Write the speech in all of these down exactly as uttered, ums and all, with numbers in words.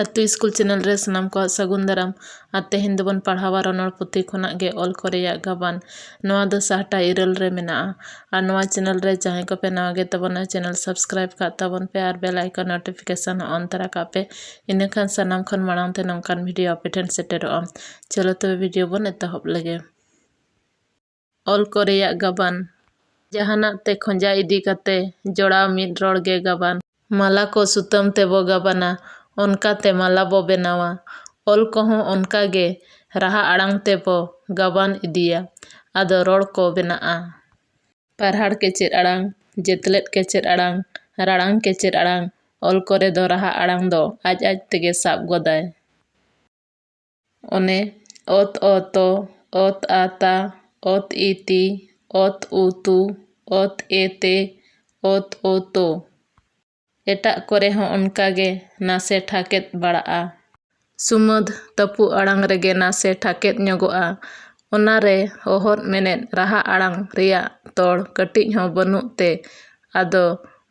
ᱟᱹᱛᱩ school channel ᱨᱮ ᱥᱟᱱᱟᱢ ᱠᱚᱣᱟᱜ ᱥᱟᱹᱜᱩᱱ ᱫᱟᱨᱟᱢ᱾ ᱟᱨ ᱛᱮᱦᱮᱧ ᱫᱚᱵᱚᱱ ᱯᱟᱲᱦᱟᱣᱟ ᱨᱚᱱᱚᱲ ᱯᱩᱛᱷᱤ ᱠᱷᱚᱱᱟᱜ ᱜᱮ ᱚᱞ ᱠᱚ ᱨᱮᱭᱟᱜ ᱜᱟᱵᱟᱱ᱾ ᱱᱚᱣᱟ ᱫᱚ ᱥᱟᱦᱴᱟ ᱤᱨᱟᱹᱞ ᱨᱮ ᱢᱮᱱᱟᱜᱼᱟ᱾ ᱟᱨ ᱱᱚᱣᱟ ᱪᱮᱱᱮᱞ ᱨᱮ ᱡᱟᱦᱟᱸᱭ ᱠᱚᱯᱮ ᱱᱟᱣᱟ ᱜᱮ ᱛᱟᱵᱚᱱᱟ, ᱪᱮᱱᱮᱞ ᱥᱟᱵᱥᱠᱨᱟᱭᱤᱵ ᱠᱟᱜ ᱛᱟᱵᱚᱱ ᱯᱮ ᱟᱨ ᱵᱮᱞ ᱟᱭᱠᱚᱱ ᱱᱳᱴᱤᱯᱷᱤᱠᱮᱥᱚᱱ ᱦᱚᱸ ᱚᱱ ᱛᱚᱨᱟ ᱠᱟᱜ ᱯᱮ᱾ ᱤᱱᱟᱹᱠᱷᱟᱱ ᱥᱟᱱᱟᱢ ᱠᱷᱚᱱ ᱢᱟᱲᱟᱝ ᱛᱮ ᱱᱚᱝᱠᱟᱱ ᱵᱷᱤᱰᱤᱭᱳ ᱟᱯᱮ ᱴᱷᱮᱱ ᱥᱮᱴᱮᱨᱚᱜᱼᱟ᱾ ᱪᱚᱞᱚ ᱛᱚᱵᱮ ᱵᱷᱤᱰᱤᱭᱳ ᱵᱚᱱ ᱮᱛᱚᱦᱚᱵ ᱞᱮᱜᱮ᱾ ᱚᱞ ᱠᱚ ᱨᱮᱭᱟᱜ ᱜᱟᱵᱟᱱ᱾ ᱡᱟᱦᱟᱱᱟᱜ ᱛᱮ ᱠᱷᱚᱸᱡᱟ ᱤᱫᱤ ᱠᱟᱛᱮ ᱡᱚᱲᱟᱣ ᱢᱤᱫ ᱨᱚᱲ ᱜᱮ ᱜᱟᱵᱟᱱ᱾ ᱢᱟᱞᱟ ᱠᱚ ᱥᱩᱛᱟᱹᱢ ᱛᱮᱵᱚ ᱜᱟᱵᱟᱱᱟ, ᱚᱱᱠᱟᱛᱮ ᱢᱟᱞᱟ ᱵᱚ ᱵᱮᱱᱟᱣᱟ᱾ ᱚᱞ ᱠᱚᱦᱚᱸ ᱚᱱᱠᱟ ᱜᱮ ᱨᱟᱦᱟ ᱟᱲᱟᱝ ᱛᱮᱵᱚ ᱜᱟᱵᱟᱱ ᱤᱫᱤᱭᱟ, ᱟᱫᱚ ᱨᱚᱲ ᱠᱚ ᱵᱮᱱᱟᱜᱼᱟ᱾ ᱯᱟᱨᱦᱟᱲ ᱠᱮᱪᱮᱫ ᱟᱲᱟᱝ, ᱡᱮᱛᱞᱮᱫ ᱠᱮᱪᱮᱫ ᱟᱲᱟᱝ, ᱨᱟᱲᱟᱝ ᱠᱮᱪᱮᱫ ᱟᱲᱟᱝ, ᱚᱞ ᱠᱚᱨᱮ ᱫᱚ ᱨᱟᱦᱟ ᱟᱲᱟᱝ ᱫᱚ ᱟᱡ ᱟᱡ ᱛᱮᱜᱮ ᱥᱟᱵ ᱜᱚᱫᱟᱭ᱾ ᱚᱱᱮ ᱚᱛ ᱚ ᱛᱚ, ᱚᱛ ᱟ ᱛᱟ, ᱚᱛ ᱤ ᱛᱤ, ᱚᱛ ᱩ ᱛᱩ, ᱚᱛ ᱮ ᱛᱮ, ᱚᱛ ᱳ ᱛᱳ᱾ ᱮᱴᱟᱜ ᱠᱚᱨᱮ ᱦᱚᱸ ᱚᱱᱠᱟ ᱜᱮ ᱱᱟᱥᱮ ᱴᱷᱟᱠᱮᱫ ᱵᱟᱲᱟᱜᱼᱟ᱾ ᱥᱩᱢᱟᱹᱫ ᱛᱟᱹᱯᱩ ᱟᱲᱟᱝ ᱨᱮᱜᱮ ᱱᱟᱥᱮ ᱴᱷᱟᱠᱮᱫ ᱧᱚᱜᱚᱜᱼᱟ᱾ ᱚᱱᱟᱨᱮ ᱚᱦᱚᱫ ᱢᱮᱱᱮᱫ ᱨᱟᱦᱟ ᱟᱲᱟᱝ ᱨᱮᱭᱟᱜ ᱛᱚᱲ ᱠᱟᱹᱴᱤᱡ ᱦᱚᱸ ᱵᱟᱹᱱᱩᱜ ᱛᱮ, ᱟᱫᱚ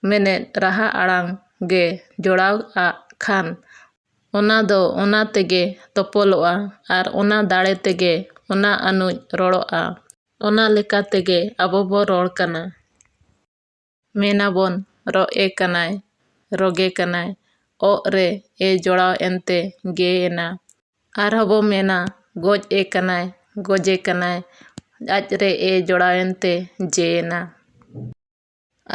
ᱢᱮᱱᱮᱫ ᱨᱟᱦᱟ ᱟᱲᱟᱝ ᱜᱮ ᱡᱚᱲᱟᱣ ᱟᱜ ᱠᱷᱟᱱ, ᱚᱱᱟ ᱫᱚ ᱚᱱᱟ ᱛᱮᱜᱮ ᱛᱚᱯᱚᱞᱚᱜᱼᱟ ᱟᱨ ᱚᱱᱟ ᱫᱟᱲᱮ ᱛᱮᱜᱮ ᱚᱱᱟ ᱟᱹᱱᱩᱡ ᱨᱚᱲᱚᱜᱼᱟ᱾ ᱚᱱᱟ ᱞᱮᱠᱟ ᱛᱮᱜᱮ ᱟᱵᱚ ᱵᱚ ᱨᱚᱲ ᱠᱟᱱᱟ᱾ ᱢᱮᱱᱟᱵᱚᱱ, ᱨᱚᱜ ᱮ ᱠᱟᱱᱟᱭ, ᱨᱚᱜᱮ ᱠᱟᱱᱟᱭ, ᱚᱜ ᱨᱮ ᱮ ᱡᱚᱲᱟᱣ ᱮᱱᱛᱮ ᱜᱮ ᱮᱱᱟ᱾ ᱟᱨᱦᱚᱸ ᱵᱚ ᱢᱮᱱᱟ, ᱜᱚᱡ ᱮ ᱠᱟᱱᱟᱭ, ᱜᱚᱡᱮ ᱠᱟᱱᱟᱭ, ᱟᱡ ᱨᱮ ᱮ ᱡᱚᱲᱟᱣ ᱮᱱᱛᱮ ᱡᱮ ᱮᱱᱟ᱾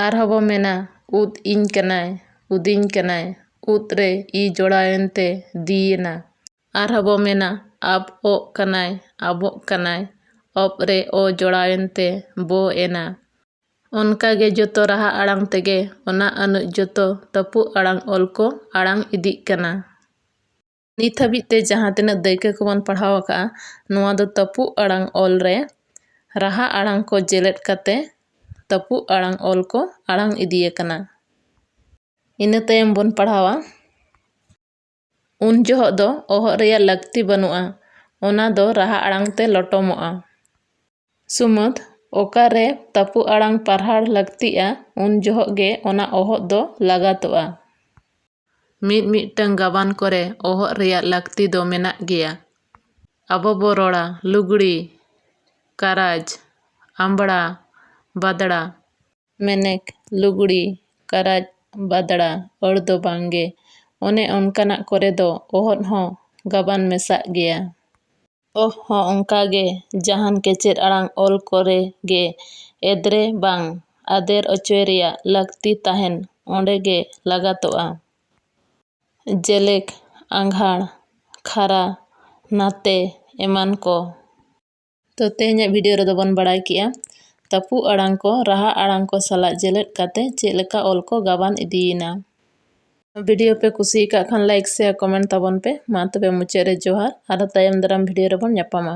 ᱟᱨᱦᱚᱸ ᱵᱚ ᱢᱮᱱᱟ, ᱩᱫ ᱤᱧ ᱠᱟᱱᱟᱭ, ᱩᱫᱤᱧ ᱠᱟᱱᱟᱭ, ᱩᱫ ᱨᱮ ᱤ ᱡᱚᱲᱟᱣ ᱮᱱᱛᱮ ᱫᱤ ᱮᱱᱟ᱾ ᱟᱨᱦᱚᱸ ᱵᱚ ᱢᱮᱱᱟ, ᱟᱵ ᱚᱜ ᱠᱟᱱᱟᱭ, ᱟᱵᱚᱜ ᱠᱟᱱᱟᱭ, ᱚᱵ ᱨᱮ ᱚ ᱡᱚᱲᱟᱣ ᱮᱱᱛᱮ ᱵᱚ ᱮᱱᱟ᱾ ᱚᱱᱠᱟ ᱜᱮ ᱡᱚᱛᱚ ᱨᱟᱦᱟ ᱟᱲᱟᱝ ᱛᱮᱜᱮ ᱚᱱᱟ ᱟᱹᱱᱩᱡ ᱡᱚᱛᱚ ᱛᱟᱹᱯᱩᱜ ᱟᱲᱟᱝ ᱚᱞ ᱠᱚ ᱟᱲᱟᱝ ᱤᱫᱤᱜ ᱠᱟᱱᱟ᱾ ᱱᱤᱛ ᱦᱟᱹᱵᱤᱡ ᱛᱮ ᱡᱟᱦᱟᱸ ᱛᱤᱱᱟᱹᱜ ᱫᱟᱹᱭᱠᱟᱹ ᱠᱚᱵᱚᱱ ᱯᱟᱲᱦᱟᱣ ᱟᱠᱟᱫᱼᱟ, ᱱᱚᱣᱟ ᱫᱚ ᱛᱟᱹᱯᱩᱜ ᱟᱲᱟᱝ ᱚᱞ ᱨᱮ ᱨᱟᱦᱟ ᱟᱲᱟᱝ ᱠᱚ ᱡᱮᱞᱮᱫ ᱠᱟᱛᱮ ᱛᱟᱹᱯᱩᱜ ᱟᱲᱟᱝ ᱚᱞ ᱠᱚ ᱟᱲᱟᱝ ᱤᱫᱤ ᱟᱠᱟᱱᱟ᱾ ᱤᱱᱟᱹ ᱛᱟᱭᱚᱢ ᱵᱚᱱ ᱯᱟᱲᱦᱟᱣᱟ, ᱩᱱ ᱡᱚᱦᱚᱜ ᱫᱚ ᱚᱦᱚᱜ ᱨᱮᱭᱟᱜ ᱞᱟᱹᱠᱛᱤ ᱵᱟᱹᱱᱩᱜᱼᱟ, ᱚᱱᱟ ᱫᱚ ᱨᱟᱦᱟ ᱟᱲᱟᱝ ᱛᱮ ᱞᱚᱴᱚᱢᱚᱜᱼᱟ᱾ ᱥᱩᱢᱟᱹᱫ, ᱚᱠᱟᱨᱮ ᱛᱟᱹᱯᱩᱜ ᱟᱲᱟᱝ ᱯᱟᱨᱦᱟᱲ ᱞᱟᱹᱠᱛᱤᱜᱼᱟ, ᱩᱱ ᱡᱚᱦᱚᱜ ᱜᱮ ᱚᱱᱟ ᱚᱦᱚᱫ ᱫᱚ ᱞᱟᱜᱟᱛᱚᱜᱼᱟ᱾ ᱢᱤᱫ ᱢᱤᱫᱴᱟᱝ ᱜᱟᱵᱟᱱ ᱠᱚᱨᱮ ᱚᱦᱚᱫ ᱨᱮᱭᱟᱜ ᱞᱟᱹᱠᱛᱤ ᱫᱚ ᱢᱮᱱᱟᱜ ᱜᱮᱭᱟ᱾ ᱟᱵᱚ ᱵᱚ ᱨᱚᱲᱟ ᱞᱩᱜᱽᱲᱤ, ᱠᱟᱨᱟᱡᱽ, ᱟᱢᱵᱽᱲᱟ, ᱵᱟᱫᱽᱲᱟ᱾ ᱢᱮᱱᱮᱠ, ᱞᱩᱜᱽᱲᱤ, ᱠᱟᱨᱟᱡᱽ, ᱵᱟᱫᱽᱲᱟ, ᱟᱹᱲ ᱫᱚ ᱵᱟᱝ ᱜᱮ᱾ ᱚᱱᱮ ᱚᱱᱠᱟᱱᱟᱜ ᱠᱚᱨᱮ ᱫᱚ ᱚᱦᱚᱫ ᱦᱚᱸ ᱜᱟᱵᱟᱱ ᱢᱮᱥᱟᱜ ᱜᱮᱭᱟ᱾ ᱚᱦ ᱦᱚᱸ ᱚᱱᱠᱟ ᱜᱮ, ᱡᱟᱦᱟᱱ ᱠᱮᱪᱮᱫ ᱟᱲᱟᱝ ᱚᱞ ᱠᱚᱨᱮ ᱜᱮ ᱮᱫᱽᱨᱮ ᱵᱟᱝ ᱟᱫᱮᱨ ᱚᱪᱚᱭ ᱨᱮᱭᱟᱜ ᱞᱟᱹᱠᱛᱤ ᱛᱟᱦᱮᱱ, ᱚᱸᱰᱮ ᱜᱮ ᱞᱟᱜᱟᱛᱚᱜᱼᱟ᱾ ᱡᱮᱞᱮᱠ, ᱟᱸᱜᱷᱟᱲ, ᱠᱷᱟᱨᱟ, ᱱᱟᱛᱮ ᱮᱢᱟᱱ ᱠᱚ᱾ ᱛᱚ, ᱛᱮᱦᱮᱧᱟᱜ video ᱨᱮᱫᱚ ᱵᱚᱱ ᱵᱟᱲᱟᱭ ᱠᱮᱜᱼᱟ ᱛᱟᱹᱯᱩᱜ ᱟᱲᱟᱝ ᱠᱚ ᱨᱟᱦᱟ ᱟᱲᱟᱝ ᱠᱚ ᱥᱟᱞᱟᱜ ᱡᱮᱞᱮᱫ ᱠᱟᱛᱮ ᱪᱮᱫ ᱞᱮᱠᱟ ᱚᱞ ᱠᱚ ᱜᱟᱵᱟᱱ ᱤᱫᱤᱭᱮᱱᱟ᱾ Video ᱯᱮ ᱠᱩᱥᱤᱭᱟᱠᱟᱫ ᱠᱷᱟᱱ like, share, comment ᱛᱟᱵᱚᱱ ᱯᱮ᱾ ᱢᱟ ᱛᱚᱵᱮ ᱢᱩᱪᱟᱹᱫ ᱨᱮ ᱡᱚᱦᱟᱨ, ᱟᱨᱦᱚᱸ ᱛᱟᱭᱚᱢ ᱫᱟᱨᱟᱢ video ᱨᱮᱵᱚᱱ ᱧᱟᱯᱟᱢᱟ᱾